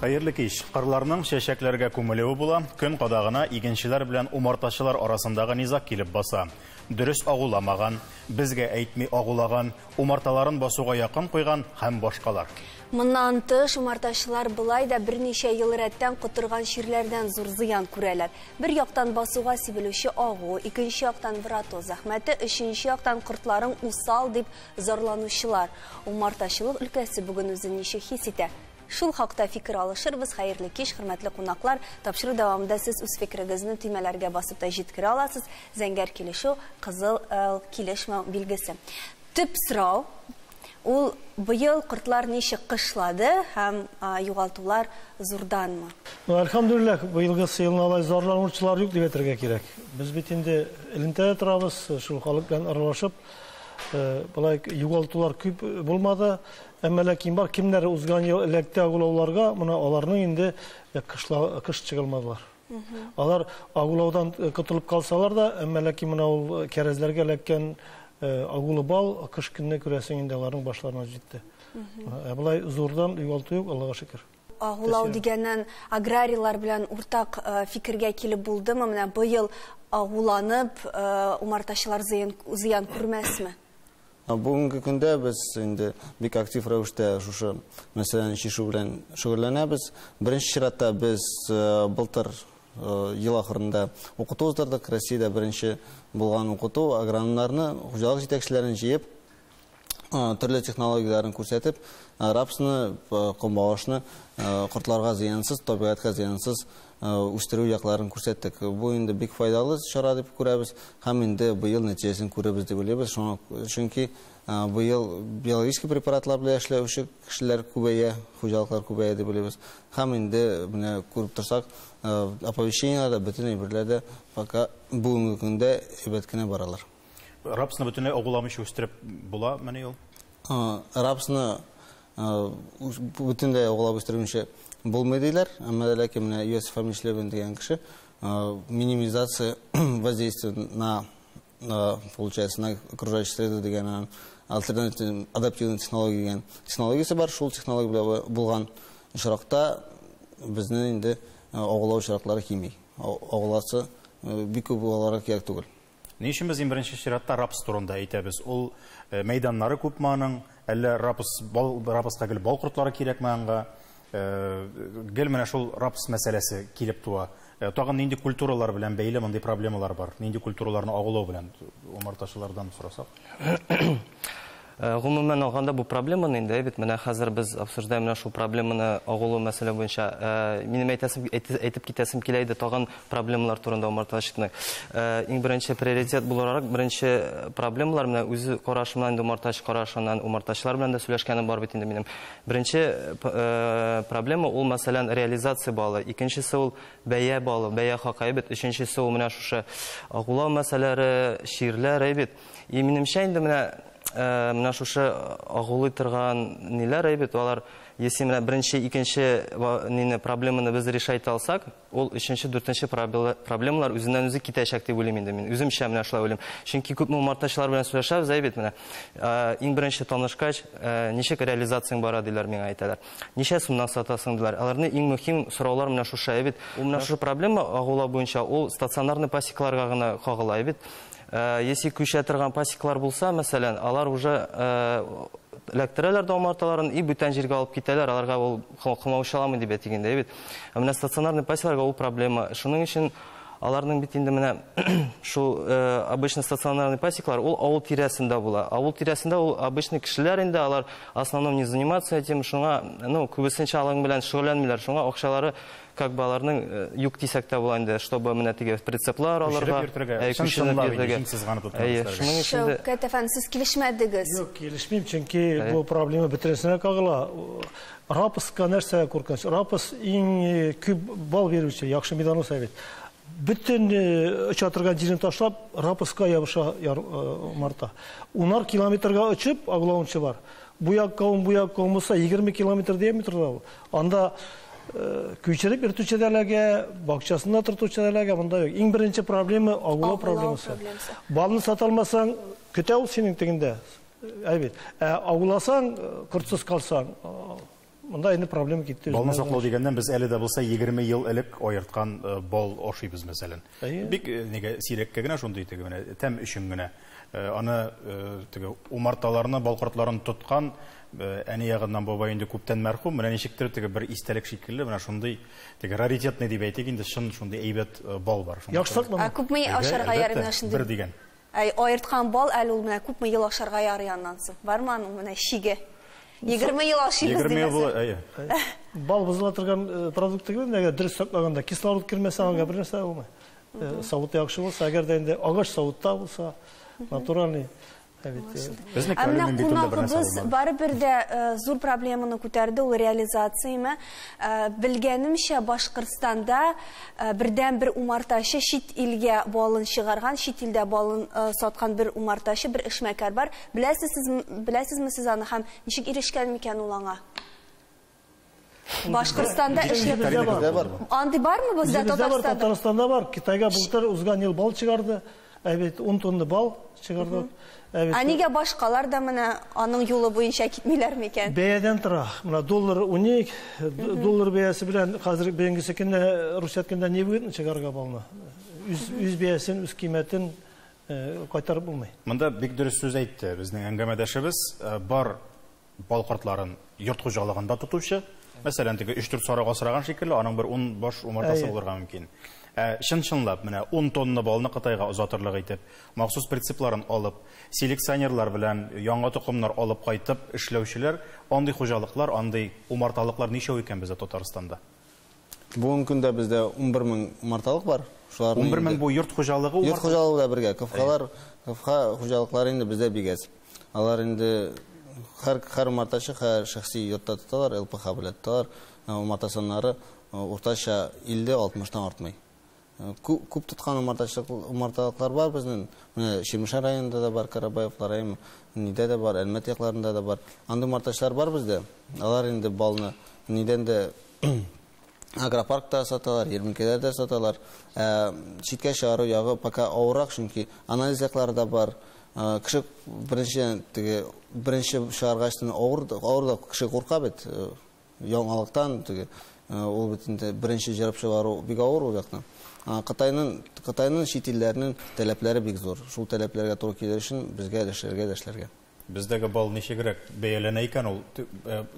Хәерле кич. Кырларның чәчәкләргә күмелүе була. Көн кадагына игенчеләр белән умартачылар арасындагы низаг килеп баса. Дөрес агуламаган, безгә әйтми агулаган, умарталарын басуга якын куйган һәм башкалар. Моннан тыш, умартачылар болай да берничә ел рәттән котырган чирләрдән зур зыян күрәләр. Бер яктан басуга сибелүче агу, икенче яктан варроатоз зәхмәте, өченче яктан кортларың усал дип зарланучылар. Умартачылык өлкәсе бүген үзен ничек хис итә? Шул хакта фикер алышырбыз. Хәерле кич, хөрмәтле кунаклар. Тапшыру дәвамында сез үз фикерегезне төймәләргә басып та җиткерә аласыз. Зәңгәр килешү, кызыл килешмәү билгесе. Төп сорау ул: быел кортлар ничек кышлады һәм югалтулар зурданмы? Ну, әлхәмдүлилләһ, быелгы елны алай зарланучылар юк дип әйтергә кирәк. Без бит инде элемтәдә торабыз, шул халык белән аралашып, болай югалтулар күп булмады. Әмма ләкин бар, кемнәр узган ел эләкте агулауларга, моны аларның инде кыш чыгылмадылар. Алар агулаудан котылып калсалар да, әмма ләкин менә ул кәрәзләргә эләккән агулы бал кыш көнне, күрәсең инде, аларның башларына җитте. Ә болай зурдан югалту юк, Аллага шөкер. Агулау дигәннән, аграрийлар белән уртак фикергә килеп булдымы? Менә быел агуланып, умартачылар зыян күрмәсме? Бүгенге көндә без инде бик актив рәвештә шушы мәсьәләне чишү белән шөгыльләнәбез. Беренче чиратта без былтыр ел ахырында укыту уздырдык. Россиядә беренче булган укыту, агрономнарны, хуҗалык җитәкчеләрен җыеп, төрле технологияләрен күрсәтеп, рапсны, көнбагышны кортларга зыянсыз, табигатькә зыянсыз үстерү якларын күрсәттек. Бу инде бик файдалы чара дип күрәбез һәм инде быел нәтиҗәсен күрәбез дип уйлыйбыз. Шуңа чөнки быел биологический препаратлар белән эшләүче кешеләр күбәя, хуҗалыклар күбәя дип уйлыйбыз. Һәм инде менә күреп торсак, оповещениеләр дә, бөтен әйберләр дә пока бүгенге көндә әйбәт кенә баралар. Рапсны бөтенләй агуламыйча үстереп була мени ул? Рапсны бөтенләй агулап үстермичә булмый диләр. Әмма дә ләкин менә Йосиф Фомич дигән кеше минимизация воздействия на, получается, на окружающую среду дигән альтернатив адаптивный технология дигән технологиясе бар. Шул технология белән булган очракта безнең инде агулау очраклары кими. Агуласы бик күп буларак кирәк түгел. Ни өчен без иң беренче чиратта рапс турында әйтәбез? Ул мәйданнары күпме аның? Әллә рапс, бал, рапска гел бал кортлары кирәкме аңа? Гел менә шул рапс мәсьәләсе килеп туа. Тагын нинди культуралар белән бәйле мондый проблемалар бар? Нинди культураларны агулау белән, умартачылардан сорасак? Гомумән алганда, бу проблеманы инде бит менә хәзер без обсуждаем менә шул проблеманы, агулау мәсьәлә буенча. Минем әйтәсем, әйтеп китәсем килә иде тагын проблемалар турында умартачылыкның. Иң беренче приоритет буларак, беренче проблемалар менә үзе карашымнан инде, умартачы карашыннан, умартачылар белән дә сөйләшкәнем бар бит инде минем. Беренче проблема ул, мәсәлән, реализация балы, икенчесе ул бәя балы, бәя хакы бит, өченчесе ул менә шушы агулау мәсьәләләре, чирләр бит. И минемчә инде менә шушы агулый торган ниләр бит, алар, если менә беренче, икенче нине, проблеманы без решать алсак, ул өченче, дүртенче проблемалар үзеннән үзе китәчәк дип уйлыйм инде мин. Үземчә менә шулай уйлыйм. Чөнки күпме умартачылар белән сөйләшәбез, әй бит менә. Иң беренче танышкач, ничек реализацияң бара диләр, миңа әйтәләр. Ничә сумнан сатасың диләр. Аларны иң мөһим сораулар менә шушы әй бит. Ул менә шушы проблема агулау буенча ул стационарный пасекаларга гына кагыла әй бит. Если күчә торган пасекалар булса, мәсәлән, алар уже эләктерәләр дә умарталарын и бүтән җиргә алып китәләр, аларга ул комачауламый дип әйтик инде, бит. Ә менә стационарный пасекаларга ул проблема. Шуның өчен аларның бит инде менә шул обычно стационарный пасекалар ул авыл тирәсендә була. Авыл тирәсендә ул обычный кешеләр инде, алар в основном не занимаются этим, шуңа, ну, күбесенчә алың белән шөгыльләнмиләр. Шуңа акчалары как бы аларның юк дисәк тә була инде, чтобы менә теге прицеплар алырга, Күчереп йөртергә, чын чын чынлап чынлап инде, йөртергә. җиң сызганып тоткан Әйе, эшләргә. шуның өчен дә Шәүкәт әфәнде, сез килешмәдегез. Юк, килешмим, чөнки бу проблема бөтенесенә кагыла. Рапска нәрсә куркыныч? Рапс иң күп бал бирүче, яхшы медонос бит. Бөтен оча торган җирен ташлап, рапска ябыша умарта. 10 километрга очып, агулаучы бар. Бу якка 10, бу якка 10 булса, 20 километр диаметрда ул. Анда күчереп йөртүче дә эләгә, бакчасында тотучы да эләгә, монда юк. Иң беренче проблема агулау Агулау проблемасы. проблемасы. Балны сата алмасаң, көтә ул синең тегендә. Әй бит. Ә агуласаң, кортсыз калсаң, Монда инде проблема китте. Балны саклау дигәннән без әле дә булса 20 ел элек аерткан бал ашыйбыз мәсәлән. Бик нигә сирәккә генә шундый теге менә тәм өчен генә. Аны теге умарталарны, бал кортларын тоткан әни ягыннан бабай инде күптән мәрхүм, менә ничектер теге бер истәлек шикелле, менә шундый теге раритетный дип әйтик инде, чын шундый әйбәт бал бар. Яхшы саклана. Ә күпме ашарга ярый менә шундый? Бер дигән. Аерткан бал әле ул менә күпме ел ашарга ярый аннан соң? Бармы аның менә шиге? 20 ел ашыйбыз 20 ел була, әйе. Бал бозыла торган продукт түгел, әгәр дөрес саклаганда, кислород кермәсә аңа бер нәрсә булмый. Савыт яхшы булса, әгәр дә инде агач савытта булса, натуральный. Ә менә кунагыбыз барыбер дә зур проблеманы күтәрде, ул реализацияме. Белгәнемчә, Башкортстанда бердән бер умартачы чит илгә балын чыгарган, чит илдә балын саткан бер умартачы, бер эшмәкәр бар. Беләсезме сез аны һәм ничек ирешкән микән ул аңа? Башкортстанда эшләп Андый бармы бездә Татарстанда? Татарстанда бар. Китайга былтыр узган ел бал чыгарды. Әбит 10 тонна бал чыгарды. Ә нигә башкалар да менә аның юлы буенча китмиләр микән? Бәядән тора. Менә доллар 12, доллар бәясе белән хәзер бүгенге көндә Русия көндә не выгодно чыгарга балны. Үз бәясен, үз кыйммәтен кайтарып булмый. Монда бик дөрес сүз әйтте безнең әңгәмәдәшебез. Бар бал кортларын йорт хуҗалыгында тотучы, мәсәлән, теге 3-4 сарык асраган шикелле, аның бер 10 баш умартасы булырга мөмкин. Чын-чынлап менә 10 тонна балны Кытайга озатырлык итеп, махсус принципларын алып, селекционерлар белән яңа токымнар алып кайтып эшләүчеләр, андый хуҗалыклар, андый умарталыклар ничәү икән бездә Татарстанда? Бүгенге көндә бездә 11 мең умарталык бар. 11 мең бу йорт хуҗалыгы, йорт хуҗалыгы белән бергә КФХлар, КФХ хуҗалыклары инде бездә бик әз. Алар инде һәр умартачы һәр шәхси йортта тоталар, ЛПХ белән тоталар. Умарта саннары уртача 50-60тан артмый. Күп тоткан умарталыклар бар безнең. Менә Чирмешән районында да бар, Карабаевлар районы, нидә дә бар, Әлмәт якларында да бар. Андый умартачылар бар бездә. Алар инде балны нидән дә агропаркта саталар, ярминкәләрдә саталар. Читкә чыгару ягы пока авыррак, чөнки анализ яклары да бар. Кеше беренче теге беренче чыгаргачтан авыр, авыр да кеше курка бит. Яңалыктан теге ул бит инде беренче җырып чыгару бик авыр ул якны. Кытайның чит илләренең таләпләре бик зур. Шул таләпләргә туры килер өчен безгә эшләргә дә эшләргә. Бездәге бал ничегрәк бәяләнә икән ул?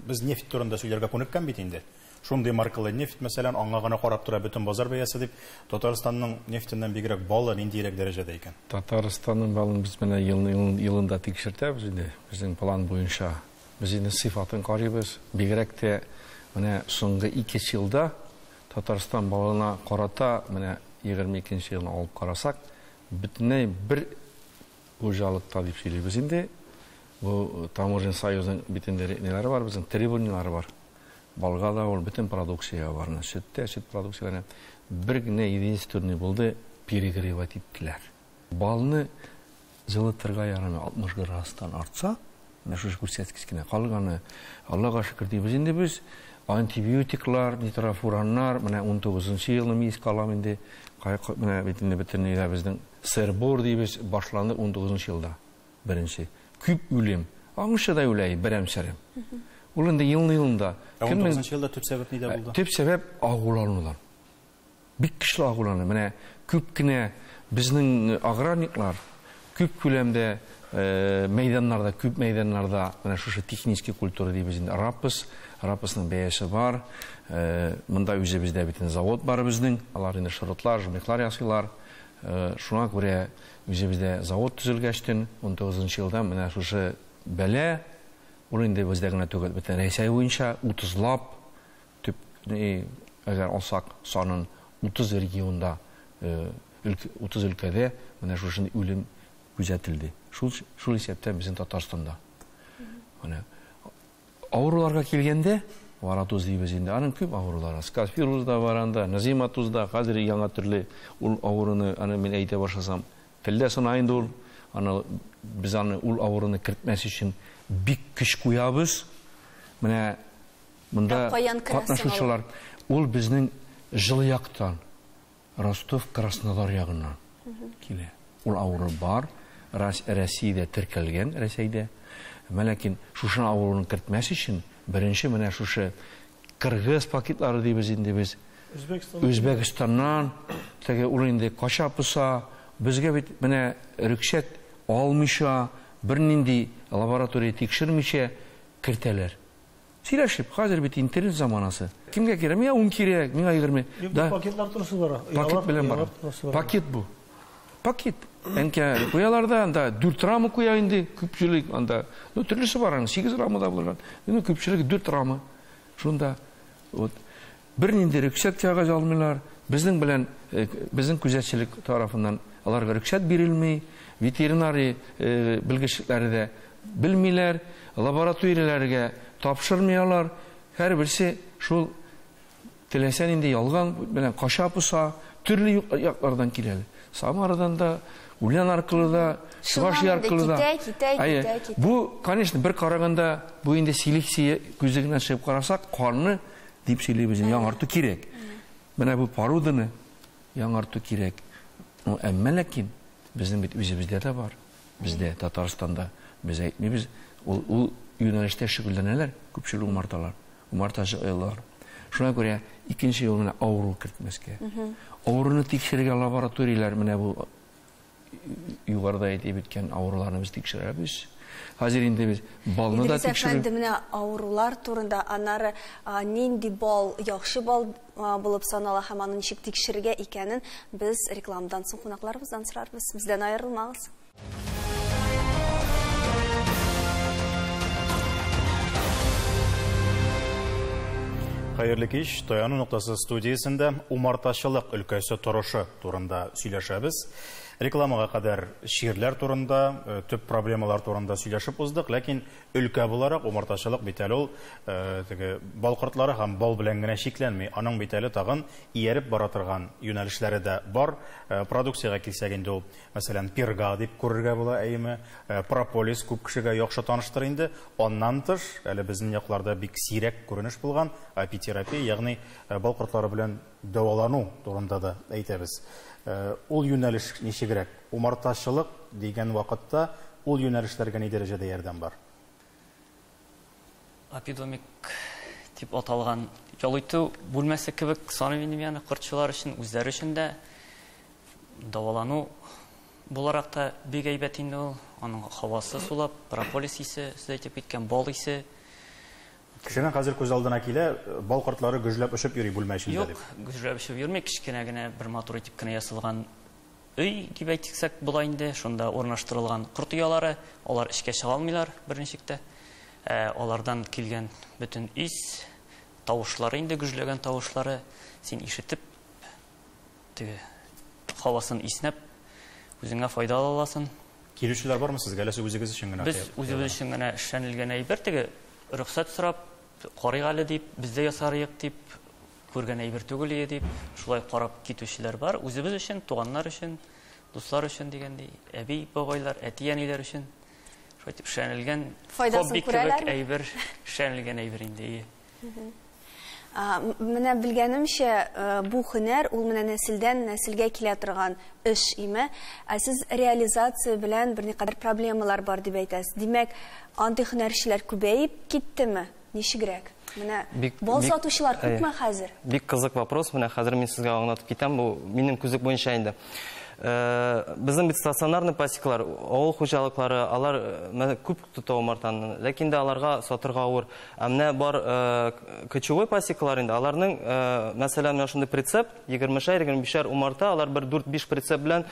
Без нефть турында сөйләргә күнеккән бит инде. Шундый маркалы нефть, мәсәлән, аңа гына карап тора бөтен базар бәясе дип, Татарстанның нефтеннән бигрәк балы ниндирәк дәрәҗәдә икән? Татарстанның балын без менә елында тикшертәбез инде, безнең план буенча. Без инде сыйфатын карыйбыз. Бигрәк тә менә соңгы 2 елда Татарстан балына карата менә 22 елны алып карасак, бөтенләй бер хуҗалыкта дип сөйлибез инде. Бу таможня союзының бит инде ниләре бар, безнең требованияләре бар. Балга да ул бөтен продукция бар, сөттә, сөт продукцияләре бер генә единственный булды, перегревать иттеләр. Балны җылытырга ярамый, 60 градустан артса, менә шушы күрсәткеч кенә калганы. Аллага шөкер дибез инде без антибиотиклар, нитрофураннар, менә 19 елны мин искә алам инде, менә бит инде бөтен ниләр безнең сыр-бор дибез, башланды 19 елда беренче. Күп үлем, аңышы да үләй, берәм-сәрәм. Ул инде елны-елында. 19 елда төп сәбәп нидә булды? Төп сәбәп агуланудан. Бик көчле агулану. Менә күп кенә безнең аграрниклар күп күләмдә мәйданнарда, күп мәйданнарда менә шушы технический культура дибез инде, рапс, рапсның бәясе бар. Монда үзебездә бит инде завод бар безнең. Алар инде шротлар, жмыхлар ясыйлар. Шуңа күрә үзебездә завод төзелгәчтен 19 елда менә шушы бәла ул инде бездә генә түгел, бөтен Рәсәй буенча 30лап төп, әгәр алсак санын 30 регионда, 30 өлкәдә менә шушы үлем күзәтелде. Шул исәптән безнең Татарстанда. Менә авыруларга килгәндә, варатоз дибез инде, аның күп авырулары. Скафируз да бар анда, нозематоз да, хәзер яңа төрле ул авыруны, аны мин әйтә башласам, телдә сына инде ул. Аны без аны ул авыруны кертмәс өчен бик көч куябыз. Менә монда катнашучылар, ул безнең җылы яктан, Ростов, Краснодар ягыннан килә. Ул авыру бар, Россиядә теркәлгән, Рәсәйдә. Ләкин шушы авыруны кертмәс өчен Беренче менә шушы кыргыз пакетлары дибез инде без. Үзбәкстаннан теге ул инде кача поса, безгә бит менә рөхсәт алмыйча, бернинди лаборатория тикшермичә кертәләр. Сөйләшеп, хәзер бит интернет заманасы. Кемгә кирәк? Миңа 10 кирәк, миңа 20. Да. Пакетлар торсы бара. Пакет белән бара. Пакет бу. Пакет. Әнкә куялар да, анда 4 рама куя инде, күпчелек анда. Ну, төрлесе бар, аның 8 рама да булган. Ну, күпчелек 4 рама. Шунда вот бернинди рөхсәт кәгазь алмыйлар. Безнең белән безнең күзәтчелек тарафыннан аларга рөхсәт бирелми. Ветеринарий белгечләре дә белмиләр, лабораторияләргә тапшырмыйлар. Һәрберсе шул теләсә нинди ялган белән кача поса, төрле яклардан киләләр. Самарадан да, Ульян аркылы да, Чувашия аркылы да. Китә. Бу, конечно, бер караганда, бу инде селекция күзлегеннән чыгып карасак, карны дип сөйлибез, яңарту кирәк. Менә бу породаны яңарту кирәк. Ну, әмма ләкин безнең бит үзебездә дә бар. Бездә Татарстанда без әйтмибез, ул юнәлештә шөгыльләнәләр, күпчелек умарталар, умартачы оялар. Шуңа күрә икенче юл менә авыру кертмәскә. Авыруны тикшерергә лабораторияләр менә бу югарыда әйтеп үткән авыруларны без тикшерәбез. Хәзер инде без балны да тикшерәбез. Инде менә авырулар турында, аннары нинди бал, яхшы бал булып санала һәм аны ничек тикшерергә икәнен без рекламадан соң кунакларыбыздан сорарбыз. Бездән аерылмагыз. Хәерле кич, Таяну ноктасы студиясендә умартачылык өлкәсе торышы турында сөйләшәбез. Рекламага кадәр чирләр турында, төп проблемалар турында сөйләшеп уздык, ләкин өлкә буларак умартачылык бит әле ул теге бал кортлары һәм бал белән генә чикләнми. Аның бит әле тагын ияреп бара торган юнәлешләре дә бар. Продукциягә килсәк инде ул, мәсәлән, перга дип күрергә була, әйеме, прополис күп кешегә яхшы таныштыр инде. Аннан тыш, әле безнең якларда бик сирәк күренеш булган апитерапия, ягъни бал кортлары белән дәвалану турында да әйтәбез. Ул юнәлеш ничегрәк? Умартачылык дигән вакытта ул юнәлешләргә ни дәрәҗәдә ярдәм бар? Апидомик дип аталган ял итү бүлмәсе кебек саныйм инде мин аны кортчылар өчен, үзләре өчен дә дәвалану буларак та бик әйбәт инде ул. Аның һавасы сулап, прополис исе, сез әйтеп киткән бал исе. Кешенең хәзер күз алдына килә, бал кортлары гөжләп очып йөри бүлмә эчендә дип. Юк, гөжләп очып йөрми, кечкенә генә бер матур итеп кенә ясалган өй дип әйтсәк була инде. Шунда урнаштырылган корт оялары, алар эчкә чыга алмыйлар берничек тә. Алардан килгән бөтен ис, тавышлары инде, гөжләгән тавышлары, син ишетеп, теге һавасын иснәп, үзеңә файда ала аласың. Килүчеләр бармы сезгә, әллә сез үзегез өчен генә? Без үзебез өчен генә эшләнелгән әйбер, теге рөхсәт сорап, карыйк әле дип, бездә ясарыйк дип, күргән әйбер түгел иде дип, шулай карап китүчеләр бар. Үзебез өчен, туганнар өчен, дуслар өчен дигәндәй, әби, бабайлар, әти-әниләр өчен шулай итеп эшләнелгән хобби кебек әйбер, эшләнелгән әйбер инде. Менә белгәнемчә, бу һөнәр ул менә нәселдән нәселгә килә торган эш име. Ә сез реализация белән берникадәр проблемалар бар дип әйтәсез. Димәк, андый һөнәрчеләр күбәеп киттеме? Ничегрәк? Менә бал сатучылар күпме хәзер? Бик кызык вопрос. Менә хәзер мин сезгә аңлатып китәм. Бу минем күзлек буенча инде. Безнең бит стационарный пасекалар, авыл хуҗалыклары, алар күп тота умартаны, ләкин дә аларга сатырга авыр. Ә менә бар кочевой пасекалар инде, аларның, мәсәлән, менә шундый прицеп, 20-шәр, 25-шәр умарта, алар бер 4-5 прицеп белән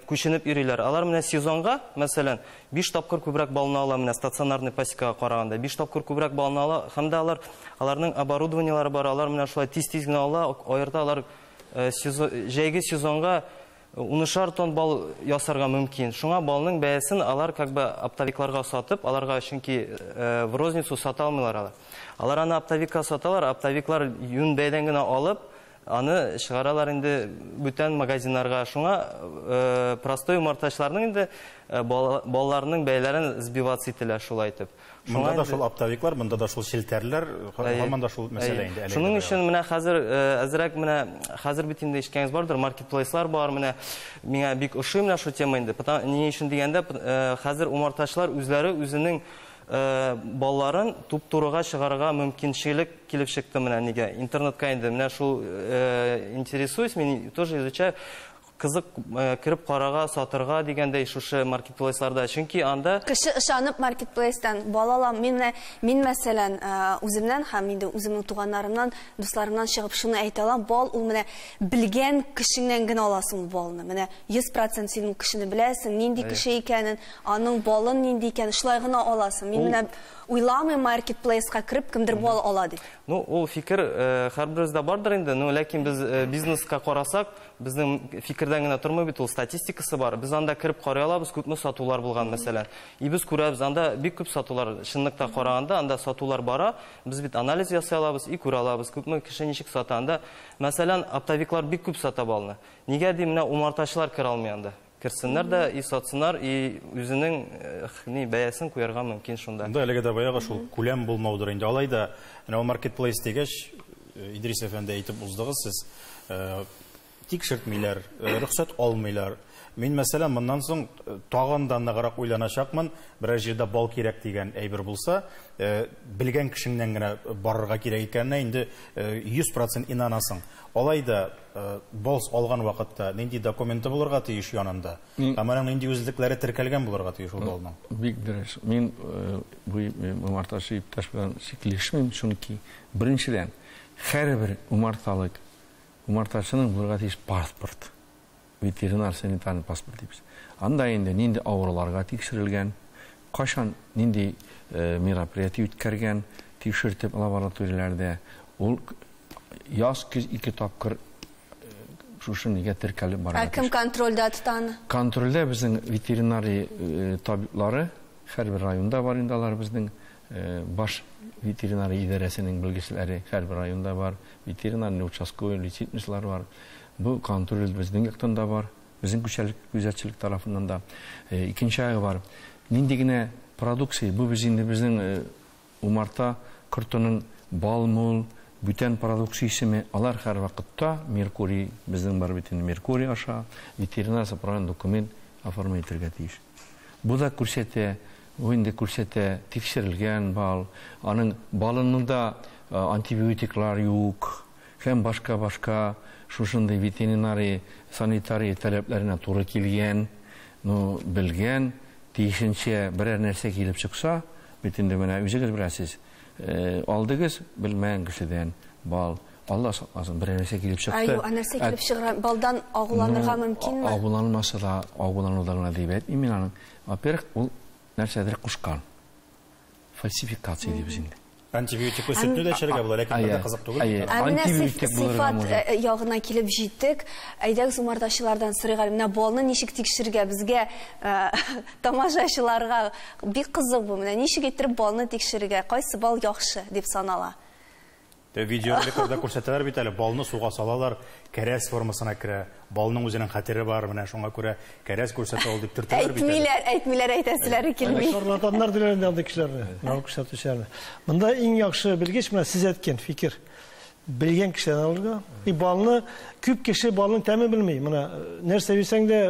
күченеп йөриләр. Алар менә сезонга, мәсәлән, 5 тапкыр күбрәк балны ала, менә стационарный пасекага караганда 5 тапкыр күбрәк балны ала, һәм дә алар, аларның оборудованиелары бар, алар менә шулай тиз-тиз генә ала, аерта алар җәйге сезонга 10 тонн бал ясарга мөмкин. Шуңа балның бәясен алар как бы оптовикларга сатып, аларга чөнки в розницу сата алмыйлар алар. Алар аны оптовикка саталар, оптовиклар юн бәядән генә алып, аны чыгаралар инде бүтән магазиннарга. Шуңа простой умартачыларның инде балларының бәяләрен сбиваться ителә шулай итеп. Монда да шул оптовиклар, монда да шул челтәрләр, һаман да шул мәсьәлә инде. Шуның өчен менә хәзер әзрәк менә хәзер бит инде ишеткәнегез бардыр, маркетплейслар бар, менә миңа бик ошый менә шул тема инде. Ни өчен дигәндә, хәзер умартачылар үзләре үзенең балларын туп-турыга чыгарырга мөмкинчелек килеп чыкты менә нигә. Интернетка инде менә шул интересуюсь, мин тоже изучаю. Кызык кереп карарга, сатырга дигәндәй шушы маркетплейсларда. Чөнки анда кеше ышанып маркетплейстан бал алам. Мин мәсәлән, үземнән һәм инде үземнең туганнарымнан, дусларымнан чыгып шуны әйтә алам. Бал ул менә белгән кешеңнән генә аласың ул балны. Менә 100% син ул кешене беләсең, нинди кеше икәнен, аның балын нинди икәнен, шулай гына аласың. Мин менә уйламыйм маркетплейска кереп кемдер бал ала дип. Ну, ул фикер һәрберебездә бардыр инде, но ләкин без бизнеска карасак, безнең фикердән генә тормый бит ул, статистикасы бар. Без анда кереп карый алабыз, күпме сатулар булган мәсәлән. И без күрәбез, анда бик күп сатулар, чынлыкта караганда анда сатулар бара. Без бит анализ ясый алабыз и күрә алабыз, күпме кеше ничек сата. Анда мәсәлән, оптовиклар бик күп сата балны. Нигә дим, менә умартачылар керә алмый анда. Керсеннәр дә и сатсыннар, и үзенең ни бәясен куярга мөмкин шунда. Монда әлеге дә баягы шул күләм булмаудыр инде. Алай да, менә ул маркетплейс дигәч, Идрис әфәнде әйтеп уздыгыз сез, тикшертмиләр, рөхсәт алмыйлар. Мин мәсәлән моннан соң тагын да ныграк уйланачакмын, берәр җирдә бал кирәк дигән әйбер булса, белгән кешеңнән генә барырга кирәк икәненә инде 100% инанасың. Алай да бал алган вакытта нинди документы булырга тиеш янында? Һәм аның нинди үзлекләре теркәлгән булырга тиеш ул балның? Бик дөрес. Мин бу умартачы иптәш белән килешмим, чөнки беренчедән һәрбер умарталык умартачының булырга тиеш паспорт. Ветеринар санитарный паспорт дибез. Анда инде нинди авыруларга тикшерелгән, кашан нинди мероприятие үткәргән, тикшертеп лабораторияләрдә, ул яз көз ике тапкыр шушы нигә теркәлеп бара. Ә кем контрольдә тота аны? Контрольдә безнең ветеринарий табиблары, һәрбер районда бар инде алар безнең баш ветеринария идарәсенең белгечләре һәрбер районда бар, ветеринарный участковый лечебницалар бар. Бу контроль безнең яктан да бар, безнең күзәтчелек тарафыннан да. Икенче ягы бар. Нинди генә продукция, бу без инде безнең умарта кортының бал, мул, бүтән продукциясеме, алар һәр вакытта Меркурий, безнең бар бит инде Меркурий аша ветеринар сопроводный документ оформить итәргә тиеш. Бу да күрсәтә, бу инде күрсәтә тикшерелгән бал, аның балының да антибиотиклар юк, һәм башка-башка шушындый ветеринария, санитария таләпләренә туры килгән, ну, белгән, тиешенчә берәр нәрсә килеп чыкса, бит инде менә үзегез беләсез, алдыгыз белмәгән кешедән бал, Алла сакласын, берәр нәрсә килеп чыкты. Әйе, ә нәрсә килеп чыгара? Балдан агуланырга мөмкинме? Агуланмаса да, агуланудан гына дип әйтмим мин аның. Во-первых, ул нәрсәдер кушкан. Фальсификация дибез инде. Антибиотиклы сөтне дә эчәргә була, ләкин бер дә кызык түгел. Ә менә сыйфат ягына килеп җиттек. Әйдәгез умартачылардан сорыйк әле, менә балны ничек тикшерергә? Безгә тамашачыларга бик кызык бу. Менә ничек иттереп балны тикшерергә? Кайсы бал яхшы дип санала? Видеороликларда күрсәтәләр бит әле, балны суга салалар, кәрәз формасына керә. Балның үзенең хәтере бар, менә шуңа күрә кәрәз күрсәтә ул дип төртәләр бит әле. Әйтмиләр, әйтмиләр, әйтәселәре килми. Шарлатаннар диләр инде андый кешеләрне, бал күрсәтүчеләрне. Монда иң яхшы белгеч менә сез әйткән фикер. Белгән кешедән алырга. И балны күп кеше балның тәмен белми. Менә нәрсә бирсәң дә,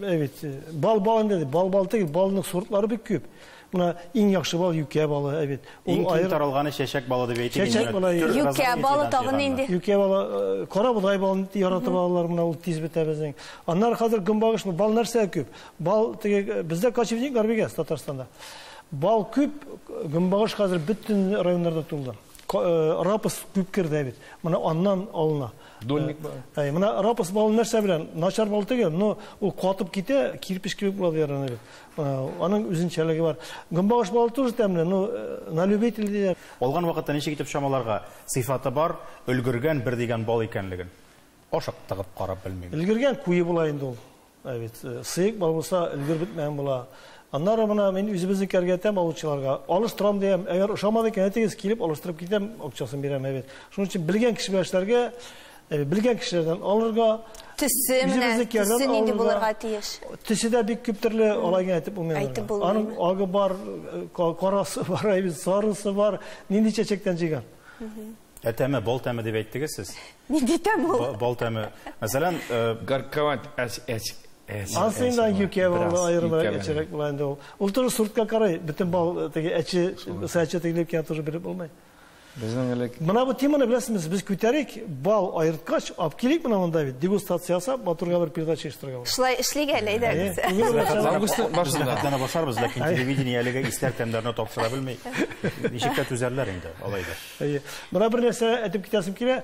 әйбит, бал бал инде, бал бал түгел, балның сортлары бик күп. Менә иң яхшы бал юкә балы, әйбит. Иң киң таралганы чәчәк балы дип әйтик. Чәчәк балы, юкә балы тагын инде. Юкә балы, кара бодай балын яратып алалар, менә ул тиз бетә безнең. Аннары хәзер гөмбагыш бал нәрсә күп. Бал теге бездә кочевниклар бик аз Татарстанда. Бал күп, гөмбагыш хәзер бөтен районнарда тулды. Рапс күп керде бит. Менә аннан алына. Дольник бар. Әй, менә рапс балы нәрсә белән? Начар бал түгел, но ул катып китә, кирпеч кебек була диләр бит. Аның үзенчәлеге бар. Гөмбагыш балы тоже тәмле, но на любитель диләр. Алган вакытта ничек итеп чамаларга сыйфаты бар, өлгергән бер дигән бал икәнлеген ашыктыгып карап белмим. Өлгергән куе була инде ул. Әйбит, сыек бал булса, өлгер бетмәгән була. Аннары менә мин үзебезнең кәргәтәм алучыларга алыштырам диям, әгәр ошамады икән, әйтегез, килеп алыштырып китәм, акчасын бирәм, әйбит. Шуның өчен белгән кеше белән эшләргә, белгән кешеләрдән алырга, Төсе менә, төсе нинди булырга тиеш? Төсе дә бик күп төрле, алай гына әйтеп булмый. Әйтеп булмый. Аның агы бар, карасы бар, әйбит, сарысы бар, нинди чәчәктән җыйган. Ә тәме, бал тәме дип әйттегез сез? Нинди тәм ул? Бал тәме. Мәсәлән, горьковат, әч, әч. Ансы инде юкә балы аерымрак әчерәк була инде ул. Ул тоже сортка карай, бөтен бал теге әче, әче тегелеп кенә тоже биреп булмый. Безнең элек Менә бу теманы беләсезме, без күтәрик, бал аерткач, алып килик менә монда бит, дегустация ясап, матурга бер передача оештырырга була. Шулай эшлик әле, әйдәгез. Августның башында. Рәхәтләнә башларбыз, ләкин телевидение әлегә исләр тәмнәрне тапшыра белми. Ничек тә түзәрләр инде, алай да. Әйе. Менә бер нәрсә әйтеп китәсем килә.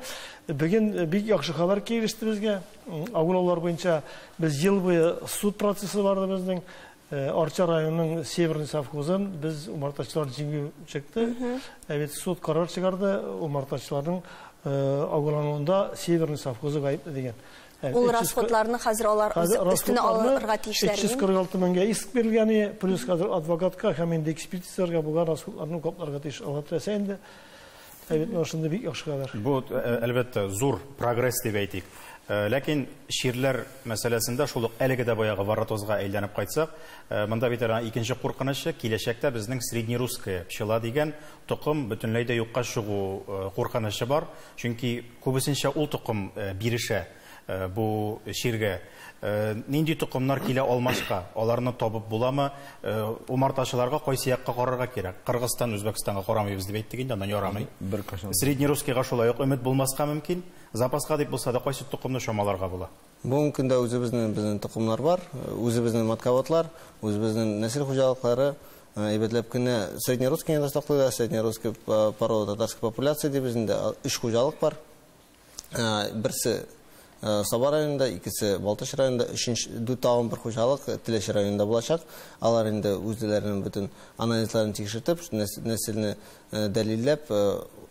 Бүген бик яхшы хәбәр килеште безгә. Агулаулар буенча без ел буе суд процессы барды безнең. Арча районының Северный совхозын без умартачылар җиңү чыкты. Ә бит суд карар чыгарды, умартачыларның агулануында Северный совхозы гаепле дигән. Ул расходларны хәзер алар өстенә алырга тиешләр. 346 меңгә иск бирелгәне, плюс хәзер адвокатка һәм инде экспертизаларга булган расходларны капларга тиеш. Алла теләсә инде. Ә бит менә шундый бик яхшы хәбәр. Бу, әлбәттә, зур прогресс дип әйтик. Ләкин чирләр мәсьәләсендә шул ук әлеге дә баягы варротозга әйләнеп кайтсак, монда бит әле икенче куркынычы, киләчәктә безнең среднерусская пчела дигән токым бөтенләй дә юкка чыгу куркынычы бар. Чөнки күбесенчә ул токым бирешә бу чиргә. Нинди токымнар килә алмашка, аларны табып буламы? Умартачыларга кайсы якка карарга кирәк? Кыргызстан, Үзбәкстанга карамыйбыз дип әйттек инде, аннан ярамый. Среднерусскийга шулай ук өмет булмаска мөмкин. Запаска дип булса да кайсы токымны чамаларга була? Бүгенге көндә үзебезнең безнең токымнар бар, үзебезнең матководлар, үзебезнең нәсел хуҗалыклары әйбәтләп кенә среднерусскийны да саклыйлар, среднерусский порода татарской популяции дип безнең өч хуҗалык бар. Берсе Саба районында, икесе Балтач районында, өченче тагын бер хуҗалык Теләче районында булачак. Алар инде үзләренең бөтен анализларын тикшертеп, нәселне дәлилләп,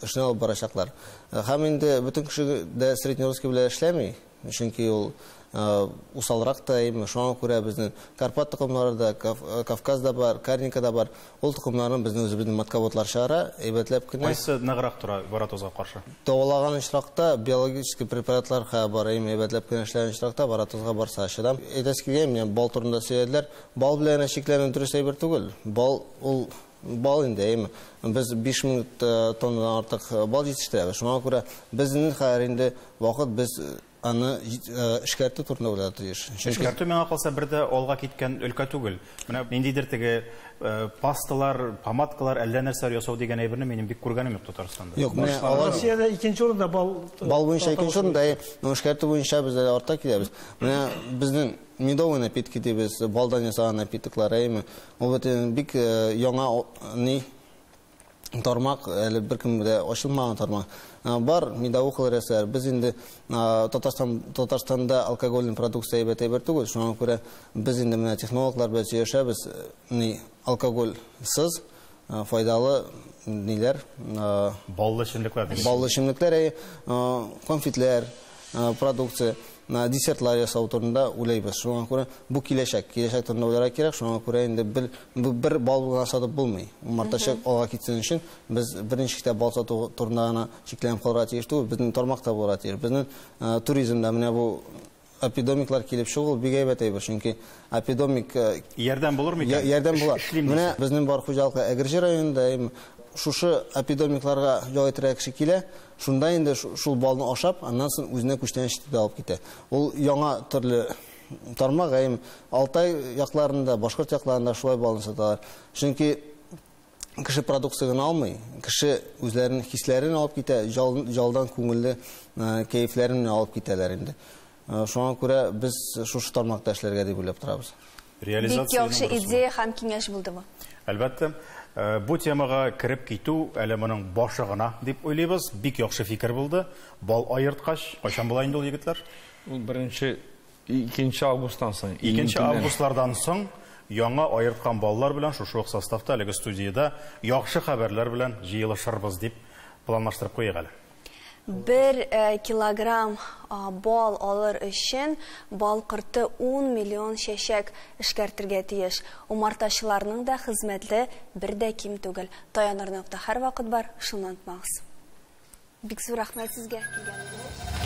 эшне алып барачаклар. Һәм инде бөтен кеше дә среднерусский белән эшләми, чөнки ул усалрак та, шуңа күрә безнең Карпат токымнары да, Кавказ да бар, Карника да бар. Ул токымнарны безнең үзебезнең матководлар чыгара, әйбәтләп кенә. Кайсы ныграк тора варротозга каршы? Дәвалаган очракта биологический препаратлар бар, әйбәтләп кенә эшләгән очракта варротозга барса чыдам. Әйтәсе килгән, менә бал турында сөйләделәр. Бал белән чикләнү дөрес әйбер түгел. Бал ул бал инде, әйме. Без 5000 тоннадан артык бал җитештерәбез. Шуңа күрә безнең хәзер инде вакыт без аны эшкәртү турында уйларга тиеш. Эшкәртү миңа калса бер дә алга киткән өлкә түгел. Менә ниндидер теге пасталар, помадкалар, әллә нәрсәләр ясау дигән әйберне минем бик күргәнем юк Татарстанда. Юк, менә алар Россиядә икенче урында бал бал буенча икенче урында, но эшкәртү буенча без әле артта киләбез. Менә безнең медовый напитки дибез, балдан ясаган напитоклар, әйме. Ул бит бик яңа ни тармак, әле беркем дә ачылмаган тармак. Бар медовухалар ясар. Без инде Татарстанда алкогольный продукция әйбәт әйбер түгел. Шуңа күрә без инде менә технологлар белән сөйләшәбез, ни алкогольсыз файдалы ниләр, баллы эчемлекләр. Баллы эчемлекләр, конфетлар, продукция, десертлар ясау турында уйлайбыз. Шуңа күрә бу киләчәк, киләчәк турында уйларга кирәк. Шуңа күрә инде бер бал гына сатып булмый. Умартачы алга китсен өчен без берничә китап бал сату турында гына чикләнеп калырга тиеш түгел. Безнең тармак та булырга тиеш. Безнең туризмда менә бу апидомиклар килеп чыгу бик әйбәт әйбер, чөнки апидомик ярдәм булыр микән? Ярдәм була. Менә безнең бар хуҗалык Әгерҗе районында шушы апидомикларга ял итәргә кеше килә, шунда инде шул балны ашап, аннан соң үзенә күчтәнәч итеп алып китә. Ул яңа төрле тармак, әйме, Алтай якларында, Башкорт якларында шулай балны саталар. Чөнки кеше продукция гына алмый, кеше үзләренең хисләрен алып китә, жалдан күңелле кәефләрен алып китәләр инде. Шуңа күрә без шушы тармакта эшләргә дип уйлап торабыз. Бик яхшы идея һәм киңәш булдымы? Әлбәттә, бу темага кереп китү әле моның башы гына дип уйлыйбыз. Бик яхшы фикер булды. Бал аерткач, кайчан була инде ул, егетләр? Ул беренче, икенче августтан соң. Икенче августлардан соң яңа аерткан баллар белән шушы ук составта әлеге студияда яхшы хәбәрләр белән җыелышырбыз дип планлаштырып куйык әле. 1 килограмм бал алыр өчен бал корты 10 миллион чәчәк эшкәртергә тиеш. Умартачыларның да хезмәтле бер дә ким түгел. Таяныр нокта һәрвакыт бар, шуны онытмагыз. Бик зур рәхмәт сезгә килгәнегез.